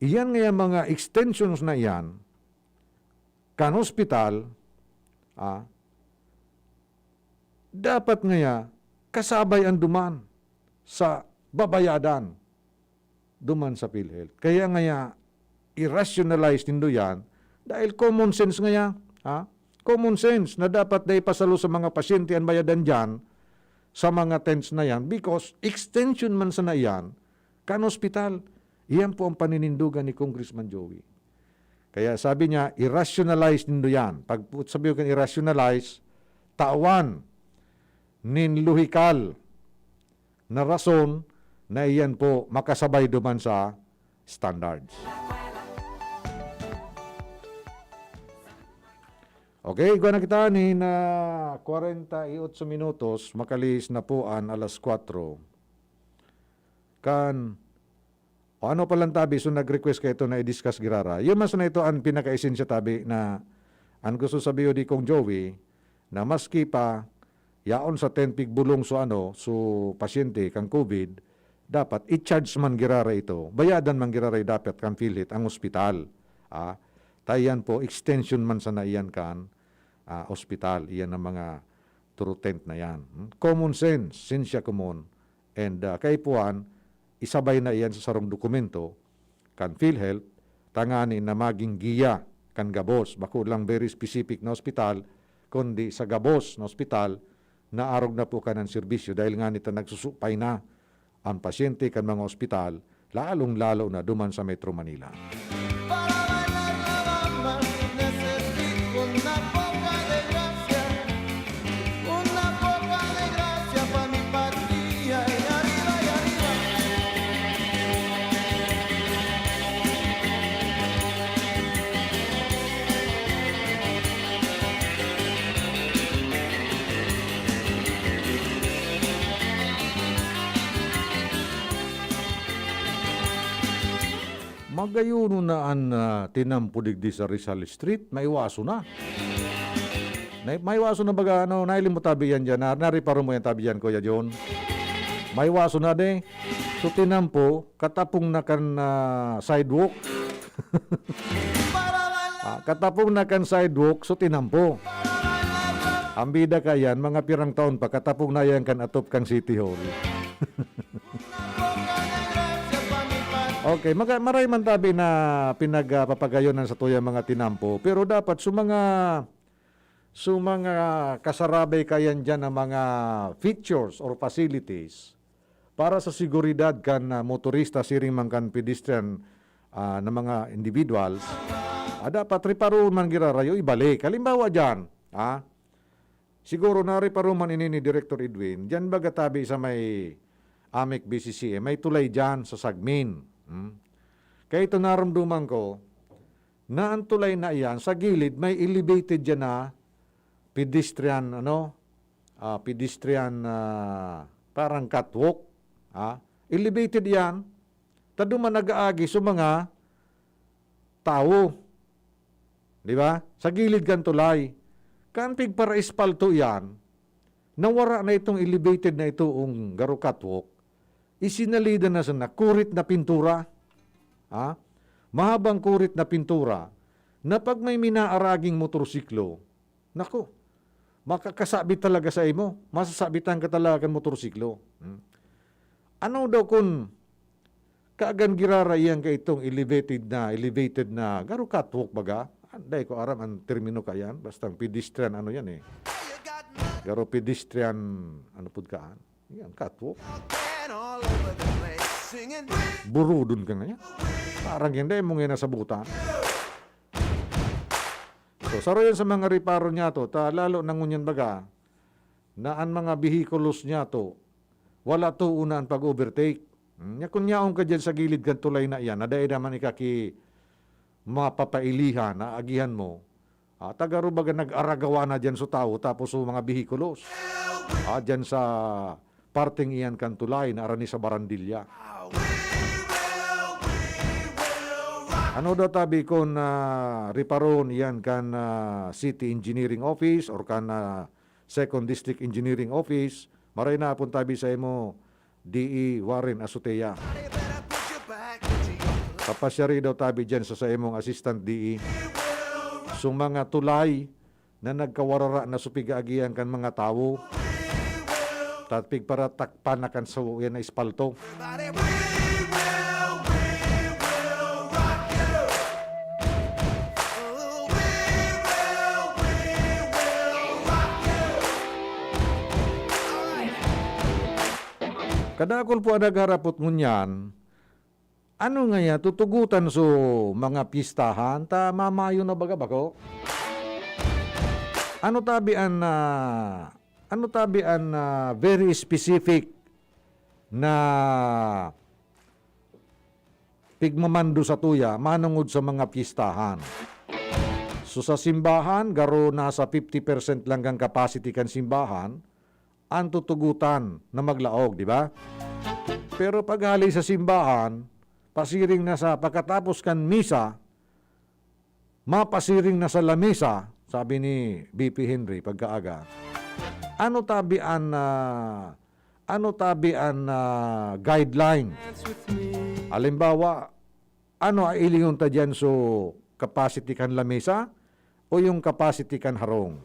iyan ngayang mga extensions na iyan, kan hospital, ah, dapat ngaya kasabay an duman sa babayadan duman sa PhilHealth. Kaya ngaya, i-rationalize nindo yan dahil common sense ngaya, ha? Common sense na dapat dai pasalo sa mga pasyente an bayadan diyan sa mga tents na yan because extension man sana iyan kan ospital. Iyan po ang paninindugan ni Congressman Joey. Kaya sabi niya, i-rationalize nindo yan. Pag sabi ko kan i-rationalize, tawan nin lohikal na rason na iyan po makasabay duman sa standards. Okay, igwa na kita nin, ah, kwarenta y otso minutos, makalihis na po an alas kwatro. Kan, o ano pa lang tabi, so nag-request kaito na i-discuss girara. Yun man sana ito an pinaka-esensiya tabi na an gusto sabihin ni Kong Joey, na maski pa yaon sa tent pigbulong so ano, so pasyente kan COVID, dapat i-charge man girara ito, bayadan man girara dapat kan PhilHealth ang ospital. Ah, ta iyan po, extension man sana iyan kan, ah, ospital, iyan ang mga through tent na yan. Hmm? Common sense, sensya komon. And, ah, kaipuhan, isabay na iyan sa sarong dokumento kan PhilHealth, tangani na magin giya kan gabos, bako lang very specific na ospital, kundi sa gabos na ospital, na arog na po kanan serbisyo dahil ngani ta nagsusupay na an pasyente kan mga ospital, lalong-lalo na duman sa Metro Manila. Para bailar la bamba, nece-, Gayuno na an, ah, tinampo digdi sa Rizal Street, maiwaso na. Nai-, maiwaso na baga, ano, nahiling mo tabi yan dyan, na, nariparo mo yan tabi dyan, Kuya John? Maiwaso na de. So, tinampo, katapong na kan, ah, sidewalk. Ah, katapong na kan sidewalk, so tinampo. Ang bida kayan, mga pirang taon pa, katapong na yan kan atop kan City Hall. Okay, maga-, maray man tabi na pinagpapagayon an satuyang mga tinampo, pero dapat sa mga, sa mga kasarabay kayan diyan na mga features or facilities para sa seguridad kan, ah, motorista, siring man kan pedestrian, ah, na mga individuals, ah, dapat riparoon man giraray o ibalik. Halimbawa diyan, ah, Siguro nariparo man ini ni Director Edwin, diyan baga tabi sa may Amec B C C M, may tulay diyan sa Sagmin. Hmm? Kaya ito naramdaman ko na ang tulay na iyan, sa gilid, may elevated diyan na pedestrian, ano, ah, pedestrian, ah, parang catwalk. Ah. Elevated iyan. Ta duman nag-aagi sa mga tawo. Di ba? Sa gilid kan tulay. Kan pigpara-espalto iyan, nawara na itong elevated na ito, ong garo catwalk. Isinalidan na sana, kurit na pintura. Ha? Mahabang kurit na pintura na pag may minaaraging motorsiklo, naku, makakasabit talaga sa imo. Masasabitan ka talaga kan motorsiklo. Hmm. Ano daw kun kagan giraraihan ka itong elevated na, elevated na, garo catwalk baga? Dai ko aram ang termino kayan, basta ang pedestrian, ano yan eh. Garo pedestrian, ano pud kaan? Yan, catwalk. Burudon ka ngayon. Parang yan, dai mo ngayon nasabutan. So, saro yan sa mga reparo niyato, ta lalo na ngunyan baga, na an mga behikulos niyato, wala toon na an pag-overtake. Hmm, nya kun yaon ka diyan sa gilid kan tulay na iyan, na dai naman ika ki mapapailihan, aagihan mo, ah, ta garo baga nag-aragawa na diyan so tawo, tapos so mga behikulos, ah, diyan sa parteng iyan kan tulay na arani sa barandilya. Ano daw tabi kun, ah, riparon iyan kan, ah, City Engineering Office or kan, ah, Second District Engineering Office, maray na pun tabi sa imo, D E Warren Azotea. Papasyari daw tabi diyan sa, sa imong assistant D E. So, mga tulay na nagkawarara na sa pig-aagihan kan mga tawo, ta pigparatakpan na kan sawo yan na espalto. Kadakul po an nagharapot ngunyan, ano ngaya tutugotan so mga pyestahan ta mamayo na baga bako? Ano tabi an, ah, ano tabi an, ah, very specific na pigmamando satuya manongod sa mga pyestahan? So, sa simbahan, garo nasa fifty percent lang kan capacity kan simbahan, an tutugotan na maglaog, di ba? Pero paghali sa simbahan, pasiring na sa pagkatapos kan misa, mapasiring na sa lamesa, sabi ni B P Henry pagkaaga. Ano tabi an, ah, ano tabi an, ah, guideline? Halimbawa, ano ang ilingon ta diyan, so capacity kan lamesa o yung capacity kan harong?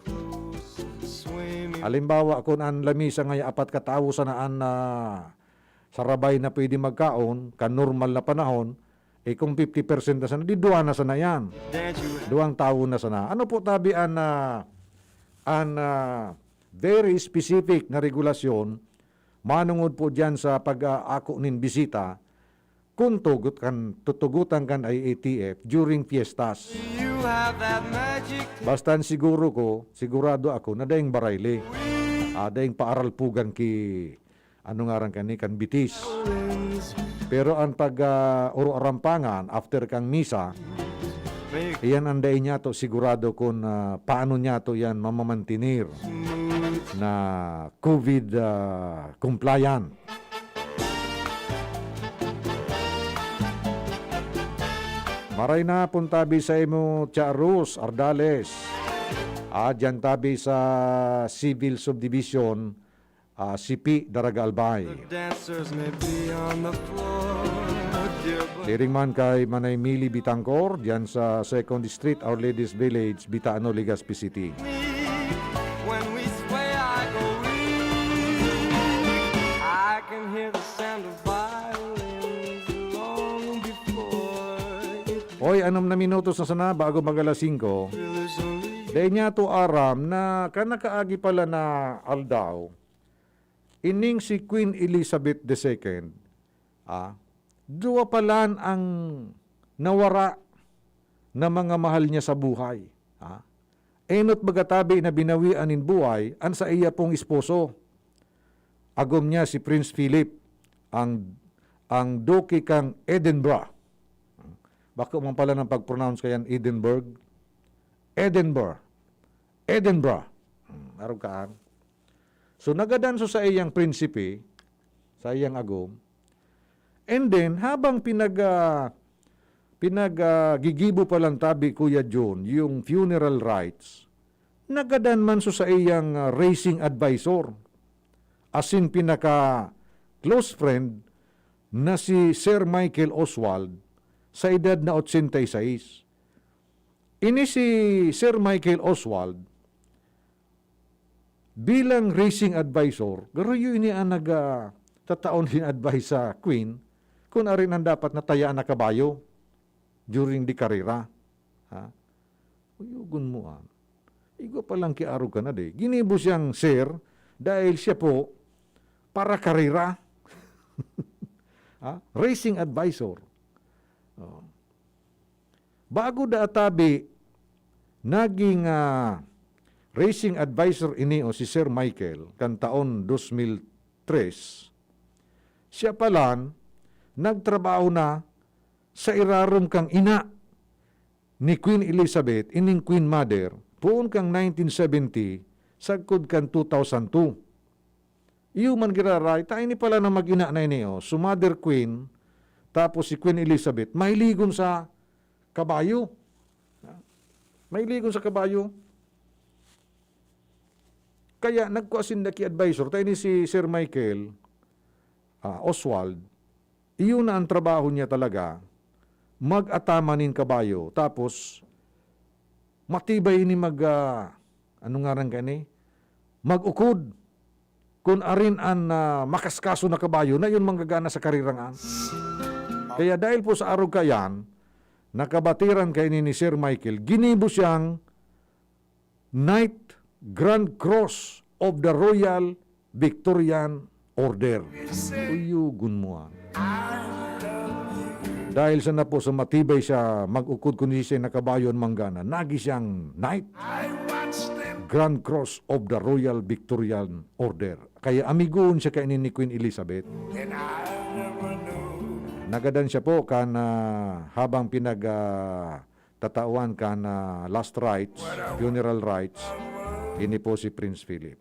Halimbawa, kun an lamesa ngaya apat ka tawo sana an, ah, sarabay na pwede magkaon, kan normal na panahon, eh, kung fifty percent na sana, di duwa na sana yan. Duwang tawo na sana. Ano po tabi an, ah, an, ah, very specific na regulasyon manongod po diyan sa pag-aako nin bisita, kun tugot kan, tutugotan kan I A T F during fiestas. Basta an siguro ko, sigurado ako na daing barayli. Ah, daing paaralpugan ki, ano ngaran kani, kan bitis. Pero an pag, ah, uro arampangan after kang misa, iyan an dai niyato sigurado kun, ah, paano niyato yan mamamantinir na COVID, ah, compliant. Aray na, puntabi sa imo, Tia Rose Ardales. Ah, diyan tabi sa Civil Subdivision, ah, C P, Daraga Albay. The dancers may be on the floor, dear, but Siring man kay Manay Mili Bitangkor, diyan sa Second Street, Our Lady's Village, Bitaano, Legazpi City. When we sway, I go weak. I can hear the sound of violins long before it Oy, anom na minutos na sana bago mag alas singko. Dai niya to aram na kan nakaagi pala na aldaw, ining si Queen Elizabeth the Second, ah, duwa palan ang nawara na mga mahal niya sa buhay. Ah, enot baga tabi na binawian nin buhay an saiya pong esposo. Agom niya si Prince Philip, ang, ang Duke kan Edinburgh. Bako man pala ng pag-pronounce kayan, Edinburgh. Edinburgh. Edinburgh. Hmm, arog ka, ah. So, nagadan so saiyang prinsipe, saiyang agom. And then, habang pinag, ah, pinag, ah, gigibo pa lang tabi, Kuya John, yung funeral rites, nagadan man so saiyang, ah, racing advisor, asin pinaka-close friend na si Sir Michael Oswald, sa edad na ochenta y seis. Ini si Sir Michael Oswald, bilang racing advisor, garo iyo ini an nag, ah, tataon nin advice sa Queen kung arin an dapat na tayaan na kabayo during the karera. Ha? Uyogon mo, ah. Igwa pa lang kiarog ka na, di. Ginibo siyang sir dahil siya po para karera. Ha? Racing advisor. Oh. Bago da atabi, naging, ah, racing advisor ini o si Sir Michael kan taon dos mil tres. Siya palan nagtrabaho na sa irarom kan ina ni Queen Elizabeth, ining Queen Mother, poon kan nineteen seventy sagkod kan two thousand two. Iyo man giraray, ta ini pala na mag-ina na ini, oh. So, Mother Queen, tapos si Queen Elizabeth, mahiligon sa kabayo. Mahiligon sa kabayo. Kaya nagkua sinda ki advisor, ta ini si Sir Michael, ah, Oswald, iyo na ang trabaho niya talaga, mag-ataman nin kabayo, tapos matibay ini mag, ah, ano ngaran kani? Mag-ukod. Kun arin an, ah, makaskaso na kabayo na iyon manggagana sa karera ngan. Kaya dahil po sa arog kayan, nakabatiran kaini ni Sir Michael, ginibo siyang Knight Grand Cross of the Royal Victorian Order. Uyogon mo, ah. Dahil sana po sa matibay siya mag-ukod kundi siya nakabayo an manggana, nagi siyang Knight Grand Cross of the Royal Victorian Order. Kaya amigoon siya kaini ni Queen Elizabeth. Nagadan siya po kan, ah, habang pinag, ah, tatawan kan, ah, last rites, funeral rites, ini po si Prince Philip.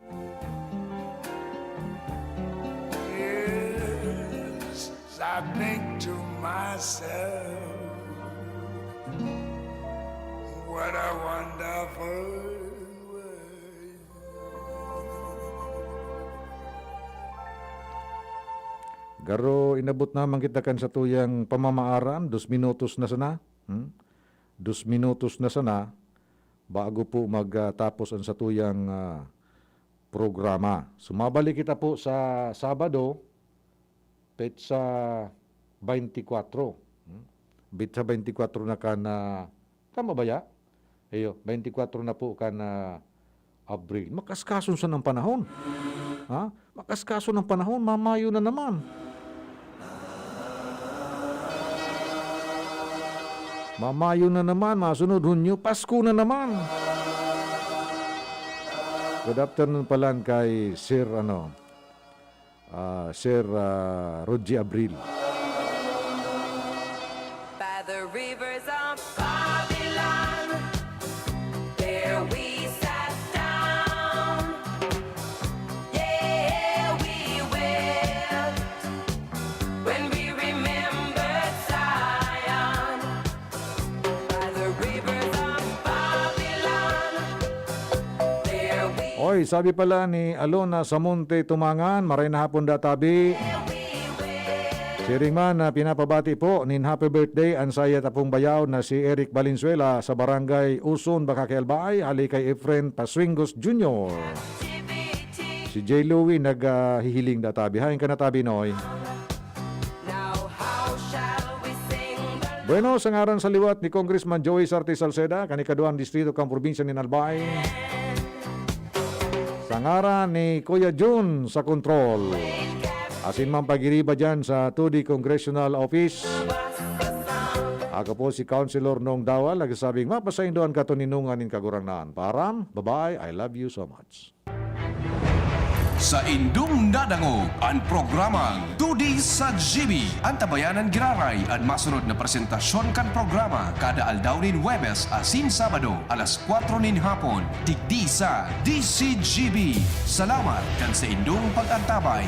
Yes, I think to myself, what a wonderful world. Garo, inabot naman kita kan satuyang pamamaaram, dos minutos na sana. Hmm? Dos minutos na sana bago po magtapos ang satuyang, ah, programa. Sumabalik kita po sa Sabado, petsa twenty-four. Hmm? Petsa twenty-four na kan, ah, tama ba ya? Iyo, twenty-four na po kan, ah, Abril. Makaskason sa ng panahon. Ha? Makaskason ng panahon, mamayo na naman. Mamayo na naman, masunod Hunyo, Pasko na naman. Good afternoon pala kay Sir, ano, ah, Sir, ah, Rodji Abril. By the rivers of Babylon, there we sat down. Yeah, we wept when we remembered Zion. Oy, sabi pala ni Alona Samonte Tumangan, maray na hapon da tabi. Siring man na pinapabati po nin happy birthday an saya tapong bayaw na si Eric Valenzuela sa Barangay Uson, Bacaque, Albay, hali kay Efren Pasuingos Junior. Si J. Louie naghihiling da tabi. Hain ka na tabi, Noy? Bueno, sa ngaran sa liwat ni Congressman Joey Sarte Salceda, kan ikaduwang distrito kan probinsya nin Albay. Sa ngaran ni Kuya Jun sa kontrol. Asin man pagiriba dyan sa two D Congressional Office. Ako po si Councilor Nong Dawal, nagsasabing mapasaindo an katoninongan nin Kagurangnan. Paaram, bye-bye, I love you so much. Sa indong nadangog an programang Todi sa G B. Antabayanan giraray an masunod na presentasyon kan programa kada aldaw nin Huwebes asin Sabado, alas kwatro nin hapon, digdi sa D C G B. Salamat kan sa indong pag-antabay.